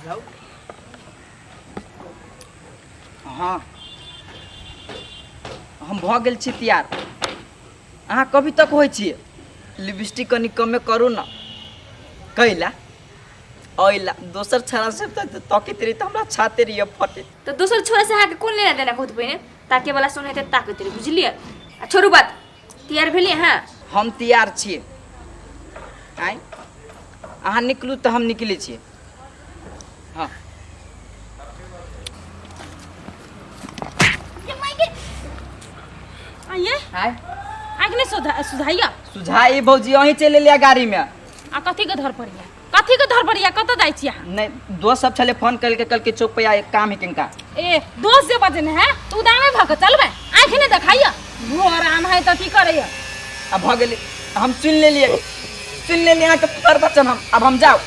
जाउ। हँ, हम भऽ गेल छी तैयार। अहाँ कभी तक होइ छियै? लिपस्टिक कनि कमे करू ने। कैला अइला दोसर छड़ा से तऽ तकैत रही तऽ हमरा छाते रहिए फटे। तऽ दोसर छोरा से अहाँके कोन लेना देना बहुत पहिने ताके वाला सुन हेतै ताकैत रही, बुझलियै? आ छोड़ू बात, तैयार भेलियै अहाँ? हम तैयार छियै। आँय, अहाँ निकलू तऽ हम निकलै छियै। हाँ। आइए। आय। आँखि नहीं सुधा सुधाइया। सुझाई भौजी, अहीं चलि एलियै गाड़ी में। आ कथी के धर पड़िया? कथी के धर पड़िया? कतऽ जाइ छी अहाँ? नहीं, दोस्त सब छले, फोन करके कल के चौक पे आ, एक काम है किनका। ए दोस्त जे बजने है तो उदामे भऽ के चलबै? आँखि नहीं देखाइया? भोर आम है तऽ की करैया? अब भऽ गेलै, हम सुनि लेलियै, सुनि लेलियै अहाँके प्रवचन। हम अब हम जाउ।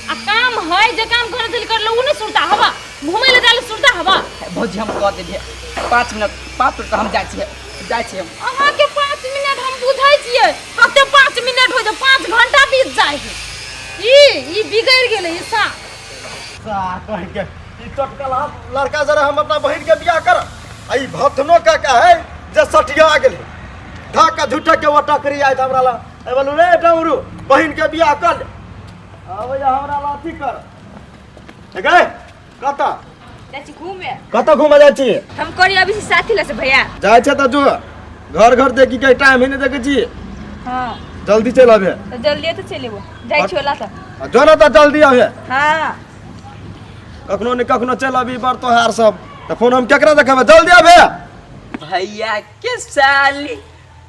आ काम है जे काम करे दिल करलो उ नहीं सुरता हवा, घूमे ले जाले सुरता हवा। भौजी, हम कह देलियै 5 मिनट, 5 मिनट हम जाइ छियै, जाइ छियै हम। अहाँके 5 मिनट हम बुझै छियै कते 5 मिनट होइ छै, 5 घंटा बीत जाइ है। ई ई बिगड़ि गेलै ई सा सार कहि के ई टटकल हम लड़का जरा हम अपना बहिन के बियाह कर आ ई भथनो का है जे सटिया गेलै ढाका झूठा के वो टकरी आयत हमरा ला। ए बोलू रे डमरू, बहिन के बियाह कर ले, आबै हमरा ला अथी कर। ए गए कतऽ? जाइ छी घूमे। कतऽ घूमे जाइ छी? हम करी अभी से साथी लसे भैया। जाइ छै तऽ जो घर घर देखी के टाइम ही नहीं देखै छी। हाँ। जल्दी चलि अबे। तऽ जल्दी तऽ चलि एबो, जाइ छी ओला तऽ। आ जो ने तऽ जल्दी अबे। हाँ। कखनो ने कखनो चलि अबी बर तोहार सब तऽ फोन हम केकरा देखेबै? जल्दी अबे। भैया के साली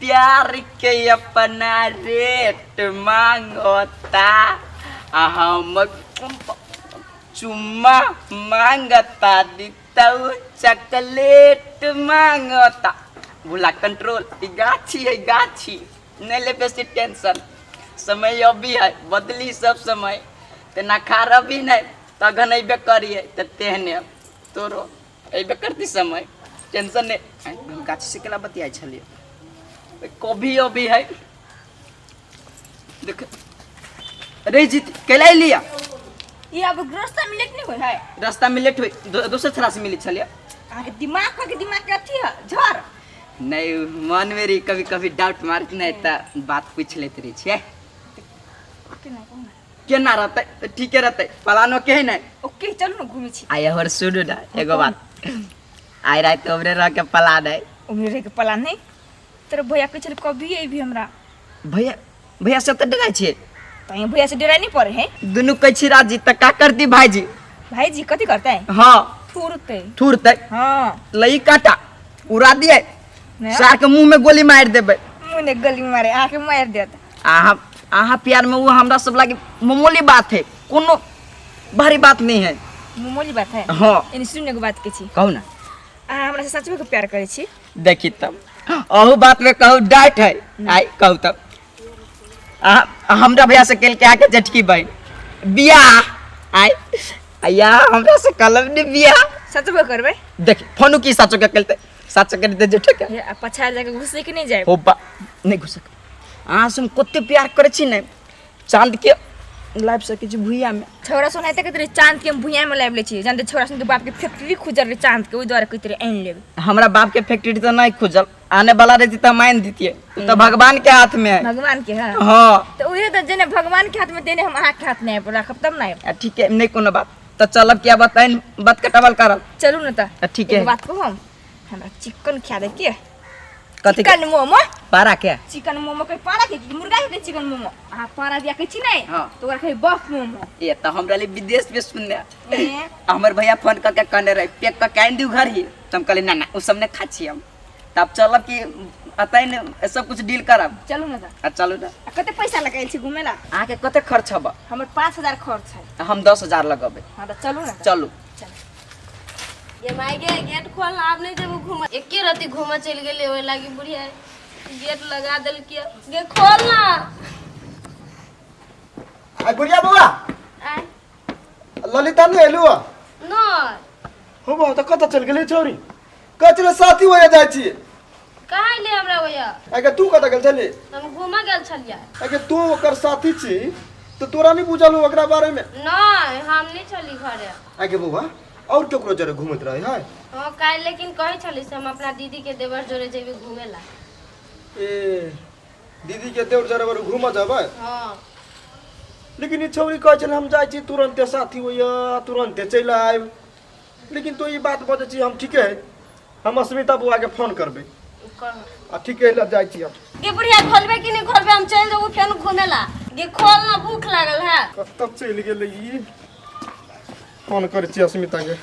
प्यार के अपना रेट मांगता आ हम चुम्मा मांगता दितौ चॉकलेट मांगता। भुला कंट्रोल, ई गाछी है गाछी, नहीं ले बेसी टेंशन। समय अभी है बदली सब समय ते ना खा रबी नहीं तखन अबे करिए तऽ तेहने तोरो अबे करती समय, टेंशन नहीं। आँय, हम गाछी से केना बतियाइ छलियै? कभी अभी है देख रे जीत कैला लिया। ई अब रास्ता में लेट नहीं होय है? रास्ता में लेट होई, दोसर छड़ा से मिली छलियै। अहाँके दिमाग के दिमाग के अथी है झर। नहीं, मन में रही कभी कभी डाउट मारत नहीं तऽ बात पूछ लेते रही छियै। केना कहू ना? केना रहतै तऽ ठीके रहतै, पलानो के है नहीं। ओके, चलू ना घूमे छी। आइ और सुनू ना एगो बात, आइ राति ओमरे रह के पला नहीं। उम्र रह के पलान नहीं? तेरे भैया कहै छलै कभी अइबी हमरा। भैया? भैया से तऽ डराइ छियै? तऽ भैया से डराइ नहीं पड़े है। दुनू कहै छी राजी तऽ का करती भाईजी? भाईजी कथी करतै? हाँ। थुरतै। थुरतै? हाँ। लई काटा उड़ा दिए। ने? सार के मुंह में गोली मारि देबै। मुँह ने गोली मारे, अहाँके मारि देत। अहाँ अहाँ प्यार में वो हमरा सब लागे मामूली बात है, कोनो भारी बात नहीं है। मामूली बात है? हाँ। एनी सुन, एगो बात के छी। कहू ना। अहाँ हमरा से सचमे के प्यार करै छी? देखी तब अहू बात में कहू डांट है। आई कहू तब, अहाँ हमरा भैया से केल के आके जटकी बहन बियाह आय आया हमरा से कलम ने बियाह। सचबो करबै? देखी फोनू की साचो के केलते, साचो के दे झूठे के। हे, आ पछा जाके घुसे के नहीं जाए? हो बा नहीं घुसक। अहाँ से हम कते प्यार करै छी ने, चांद के लाबि सकै छी भुइया में। छौड़ा सुन हेतै कहैत रहै चाँद के हम भुइयाँ में लाबि लै छी। जानते छौड़ा सुन के बाप के फैक्ट्री खुजल रहै चाँद के, ओहि दुआरे कहैत रहै आनि लेब। हमरा बाप के फैक्ट्री तऽ नहीं खुजल, आने वाला रहती तऽ हम आनि दितियै। उ तऽ भगवान के हाथ में है। भगवान के है? हाँ। तऽ उहे तऽ जेने भगवान के हाथ में तेने हम अहाँके हाथ में आबि राखब तब ना आबि। आ ठीक है, नहीं कोनो बात, तऽ चलब क्या बताइन बात कटबल करब। चलू ने तऽ। आ ठीक है। एगो बात कहू, हम हमरा चिकन खिया दे के। कथी के? चिकन मोमो। पारा के? चिकन मोमो के पारा के कि मुर्गा के चिकन मोमो? अहाँ पारा दिया कहै छी नै? हाँ। तऽ ओकरा कहै बफ मोमो। ए तऽ हमरा लिए विदेश में सुनने। ए, हमर भैया फोन कऽ के कहने रहे पैक कऽ के आनि दियौ घर ही, तऽ हम कहलियै ना ना, ओ सब नहि खाइ छी हम। तब चलब कि अतै ने सब कुछ डील करब। चलू ने तऽ। आ चलू ने। आ कते पैसा लगायल छी घूमे ला? अहाँके कते खर्च हब? हमर 5000 खर्च है। हम 10,000 लगेबै। हाँ तऽ चलू ने तऽ। चलू। चलू। ये माय गे, गेट खोल ना, आब नहीं जेबू घूमे। एके रति घूमे चलि गेलियै, ओहि लागी बुढ़िया गेट लगा देलकै। गे खोल ना। आ गुड़िया बौआ। आय। ललिता नहि एलू? नहि। हो बा, तऽ कतऽ चलि गेलै छौरी? कहै छलै साथी होइए जाइ छी। कहाँ एलै हमरा ओया? आगे तू कतऽ गेल छली? हम घूमऽ गेल छलियै। आगे तू ओकर साथी छी तो तोरा नहीं बुझल हो ओकरा बारे में? नहीं, हम नहीं छली घरे। आगे बौआ और केकरो जरे घूमत रहे है? हाँ काल्हि, लेकिन कहै छली से हम अपना दीदी के देवर जोरे जेबे घूमे ला। ए दीदी के देवर जरे बरू घूम जेबै? हाँ। लेकिन ई छौरी कहै छलै हम जाइ छी तुरन्ते साथी होइया तुरन्ते चलि आयब, लेकिन तो ई बात बजै छी हम ठीके है, हम अस्मिता बौआ के फोन करबै। कह आ ठीके है, जाइ छी हम। गे बुढ़िया खोलबे कि नहीं खोलबे? हम चलि जेबू फेन घूमे ला। गे खोल ना, भूख लागल है। कतऽ चलि गेलै ई? फोन करै छी अस्मिता के।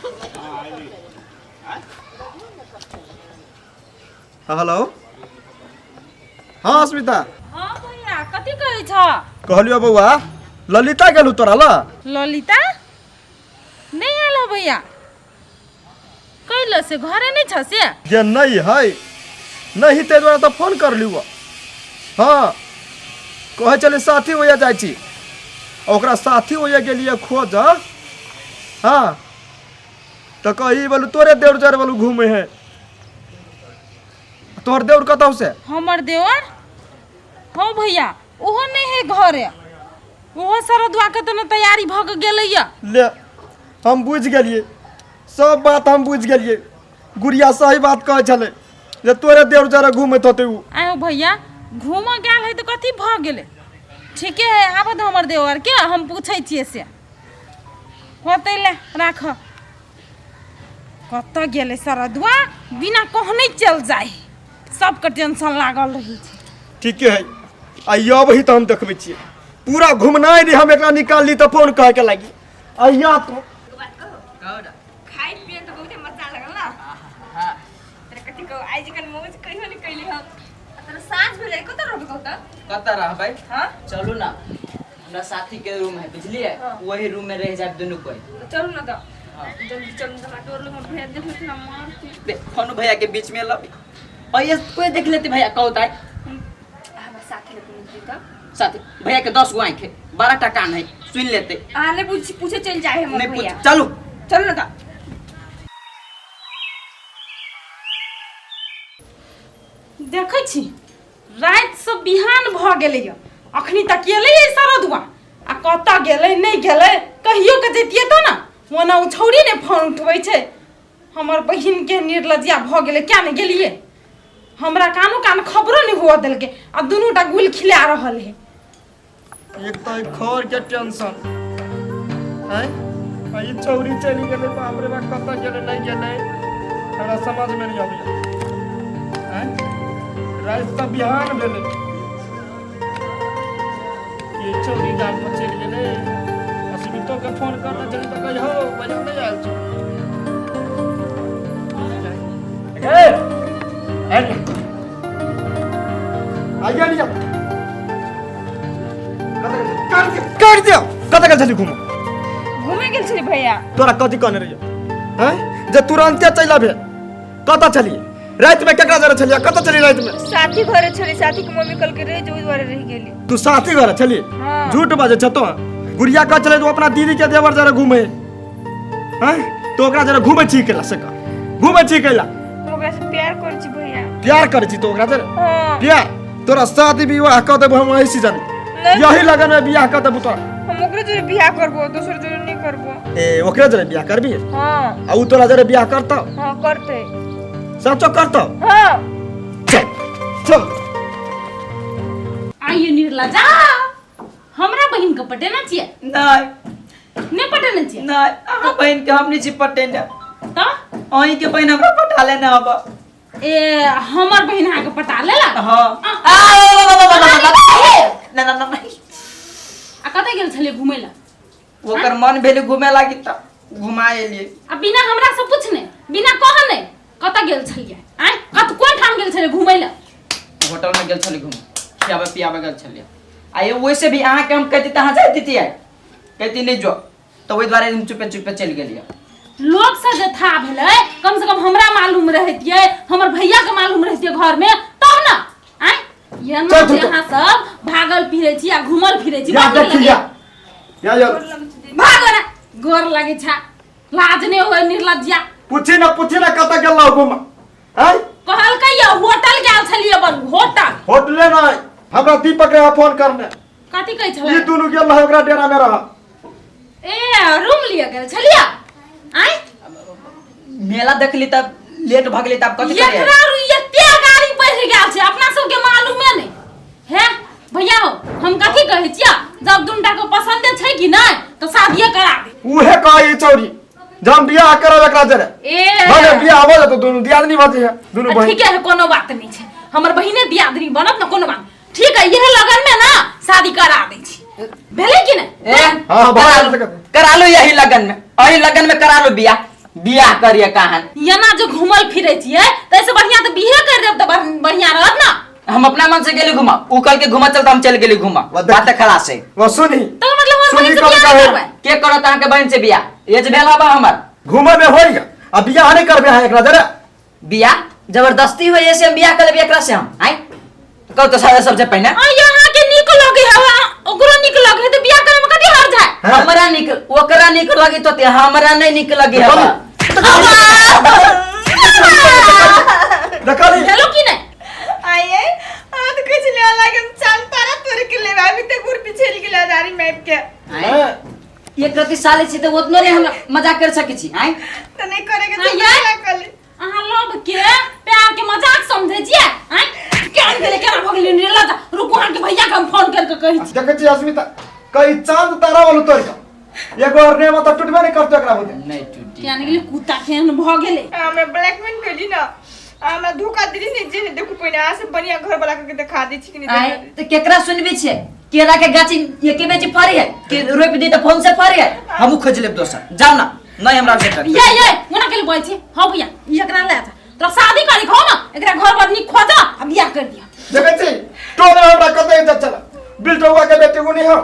हेलो, हाँ अस्मिता। हाँ भैया, कथी कहै छ? कहलियो बौआ, ललिता गेलू तोरा ला? ललिता नहीं आयल हो भैया, कैल से घरे नहीं छ से? जे नहीं है नहीं, ताहि दुआरे तऽ फोन कर लियो। हाँ कहै छलै साथी होइया जाइ छी, आ ओकरा साथी होइया गेलियै खोज। हाँ तऽ कही बोलू तोरे देउर जर बोलू घूमे है, तोहर देउर कतौ से? हमर देवर हो भैया, ओहो नहीं है घरे, ओहो सरदुआ के तऽ तैयारी भऽ के गेलैया। ले हम बुझि गेलियै सब बात, हम बुझि गेलियै गुड़िया सही बात कहै छलै जे तोरे देउर जरे घूमैत होतै उ। आयो भैया, घूमऽ गेल है तऽ कथी भऽ गेलै? ठीके है, आबऽ दे हमर देवर के, हम पूछै छियै से होतै। ले राख। कतऽ गेलै सरदुआ? बिना कहने चल जाइ, सबके टेंशन लागल रहै छै। ठीके है, आ अबही तऽ हम देखबै छियै पूरा घुमनाइ नहि, हम एकरा निकालली तऽ फोन कहै के लागि अइया तो। खाइ पिए तऽ बहुते मजा लगल ना? हाँ। तोरा कथी कहू, आइ जखन मौज कहियो नहि कैली हम। आ तोरा साँझ भेलै, कतऽ रहबै कहू तऽ? कतऽ रहबै? हाँ। चलू ना, हमरा साथी के रूम है, बुझलिए? वही रूम में रह जाए दुनू कोई। तऽ चलू ना तऽ। हाँ। जल्दी चलू तऽ, हमरा डर लगल, भैया देख लेथिन, हम मारती। देख फोन भैया के बीच में लबी और ये कोई देख लेते भैया कहता है। हमरा साथी लग मिलती तऽ। साथी भैया के 10 गो आँख है, 12 टा कान है, सुन लेते। अहाँ नहि पूछ पूछे चलि जाइ हमर नहीं पूछ। भैया। चलू। चलू ना तऽ। देखै छी रातिसँ बिहान भऽ गेलैए, अखनी तक एलैए सरदुआ आ कतऽ गेलै नहि गेलै? कहियो के जैतियै तऽ ने। ओना ओ छौड़ी नहि फोन उठबै छै। हमर बहिनके निर्लज्जिया भऽ गेलै, क्या नहि गेलियै? हमरा कानो कान खबरो नहि हुअ देलकै आ दुनू टा गुल खिला रहल है। एक तऽ खर के टेंशन है आ ई छौरी चलि गेलै, बाप रे बाप, कतऽ गेलै नहि गेलै हमरा समझ मे नहि अबैया। आँय राति तऽ बिहान भेलै, ई छौरी गाम पर चलि गेलै। अस्मितो के फोन करने छली तऽ कही हो बजा नहि आयल छौ। ए आइए आइए लिया, काट दियो। कतऽ गेल छली घूमऽ? घूमे गेल छली भैया। तोरा कथी कहने रहियो हैं जे तुरन्ते चलि आबे? कतऽ छलियै रातिमे? केकरा जरे छलियै? कतऽ छलियै रातिमे? साथी घरे छली, साथी के मम्मी कहलकै रहि जो, ओहि दुआरे रहि गेली। तू साथी घरे छली? हाँ। झूठ बाजै छ तो। गुड़िया कह छलै तू अपना दीदी के देवर जरे घूमे हैं, तो ओकरा जरे घूमे छी केला से कह, घूमे छी केला? हम ओकरा से प्यार करै छी भैया। प्यार करै छी तो ओकरा जरे? हाँ। प्यार? तोरा शादी विवाह कऽ देबो हम एहि सीजन, नहीं। यही लगन में बियाह कऽ देबो तोरा। हम ओकरे जोरे बियाह करबो, दोसर जोरे नहीं करबो। ए ओकरे जरे बियाह करबी? हाँ। आ उ तोरा जरे बियाह करतौ? हाँ करते। सचो करतौ? हाँ। चल चल। आइए निर्लजा, हमरा बहिन के पटेना छियै? नहीं। नहि पटेने छियै? नहीं, अहाँ बहन के हम नहीं छी पटेने। तऽ अहीं के बहन हमरा पटा लेने अब। ए हमर बहिन अहाँके पटा लेलक? हाँ। आ, ना ना ना ना। आ कतऽ गेल छलियै घुमै लए? ओकर मन भेलै घूमे लागी तऽ घुमा एलियै। आ बिना हमरा से पूछने, बिना कहने कतऽ गेल छलियै? आँय, कत कोन ठाम गेल छलियै घुमै लए? होटल में गेल छलियै घूमे, खियाबे पियाबे गेल छलियै। आ ये वैसे भी अहाँके हम कहती तऽ अहाँ जाइत दितियै, कहती नहि जो, तऽ ओहि दुआरे हम चुपे चुपे चलि गेलियै। लोक से जे था भेलै, कम से कम हमरा मालूम रहतियै, हमर भैया के मालूम रहतियै घर में तब न। आँय ये चल, जे चल, चल। अहाँ सब भागल फिरै छी आ घूमल फिरै छी, या बड़ नीक देखी या लगैया। या या। भागो ना, गोर लगै छा, लाज नहि होय निर्लज्जिया। पूछी ना, पूछी ना कतऽ गेल रहौ घूमऽ आँय? कहलकै ये होटल गेल छलियै बलू होटल। होटले नहीं, हमरा दीपक रहे फोन करने। कथी कहै छलै ई दुनू गेल रहे ओकरा डेरा में रह। ए रूम लिअ गेल छलियै आँय? मेला देखली तब लेट भऽ गेली तब कथी करियै? एकरा रू एते गाड़ी बढ़ि गेल छै अपना सबके मालूमे नहि। हे भैया हो, हम कथी कहै छियै, जब दुनटा के पसंदे छै कि नहि तऽ शादिये करा दे। उहे कहै ई चौरी जे हम बियाह करब एकरा जरे। ए भले बियाह भऽ जेतौ, दुनू दियादनी भऽ जइहे दुनू बहिन। ठीक है, कोनो बात नहीं छै, हमर बहिने दियादनी बनत न, कोनो बात नहीं। ठीक है, यह लगन में ना शादी करा दै छी, भेलै कि नहि? ए, हाँ, करा भऽ लो, जेतै। करा लो यही लगन में, एही लगन में करा लो बियाह। बियाह करिए कहान एना जो घूमल फिरै छियै तैसे बढ़िया तऽ बिहे कर देब तऽ बढ़िया रहत ना। हम अपना मन से गेली घुमा, उ कल के घुमा चलता, हम चल गेली घुमा। बात खलास है। वो सुनी तो मतलब हमर सुनी बहिन से कब बियाह नहीं कहे? करबै? के करत अहाँ के बहन से बियाह? ये जे भेल हबा हमर घूमे में होइगा आ बियाह नहीं करबे अहाँ एकरा जरे। बियाह जबरदस्ती होय ऐसे हम बियाह कर लेबै एकरा से हम। आय कहू तो सारा सबसे पहिने आ यहाँ के नीक लगे है, ओकरो नीक लगे है, तऽ बियाह करे में कथी हर्ज है? हाँ। हमरा नीक, ओकरा नीक लगे तो ते हमरा नहीं नीक लगे हबा। देखली भेलो कि नहीं? आइए हाथ कुछ ले लागे हम चांद तारा तोड़ के ले अभी तक गुर पीछे गेल हजारी मैप के। आय एक रति साले छी तऽ ओतनो नहीं हम मजाक कर सकै छी। आय तो नहीं करे के आइए। तो क्या कली अहाँ लव के प्यार के मजाक समझै छियै? आँय केहन गेलै, केना भऽ गेलै निर्लज्ज? रुकू, अहाँके भैया के हम फोन करके कहै छी। देखै छी अस्मिता कई चांद तारा वाला तोड़ के एगो और नेमा तऽ टूटबे नहीं करतो एकरा बुते। नहीं टूटी। केहन गेलै कुत्ता, केहन भऽ गेलै? हमरा ब्लैकमेल करी ना, हमरा धोखा दिली नहीं जे देखू पहिने आ से बढ़िया घर वाला के देखा दै छी कि नहीं। आय देखा दै। तो केकरा सुनबी छे? केला के गाछी एके बेची फरी है कि रोपि दी तऽ फोन से फरी है? हमहू खोज लेब दोसर। जाओ ना, नहीं हमरा से कर। ये ये ओना के बोल छी। हां भैया, ई एकरा ले जा, तोरा शादी करी खो ना, एकरा घर पर नीक खोजा आ बियाह कर दिया। देखै छी टोल में हमरा कते इज्जत छला। बिल्टौआ के बेटी उनी हो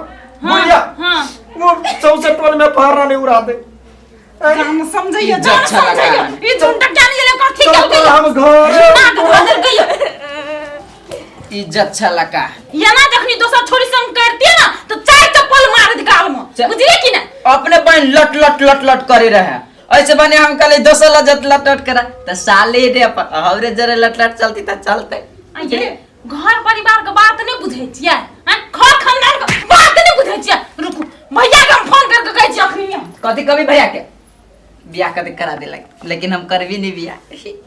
बुढ़िया। हां वो सौसे टोल में पहरा नहीं उड़ा दे। जान समझैयो, इज्जत जान छला समझैयो। गान। ई झुंडा क्या नहीं गेलै, कथी चल केलकै? तोरा हम घर नाक धऽ देलकै। इज्जत छला का एना जखनी दोसर छोरी संग करतियै ना तऽ चारि चप्पल मारत गाल में, बुझलियै कि नहि? अपने बहन लट लट लट लट करे रहे, ऐसे बने हम कहले दोसर लजत लट लट करा त साले रे अपन हमरे जरे लट लट चलती त चलते। आ ये घर परिवार के बात नहीं बुझै छियै? आँय, घर खानदान के बात नहीं बुझै छियै? रुकू, भैया के हम फोन करके कहै छियै अखनी। कथी कभी भैया के बियाह कभी करा देलक, लेकिन हम करबी नहीं बियाह।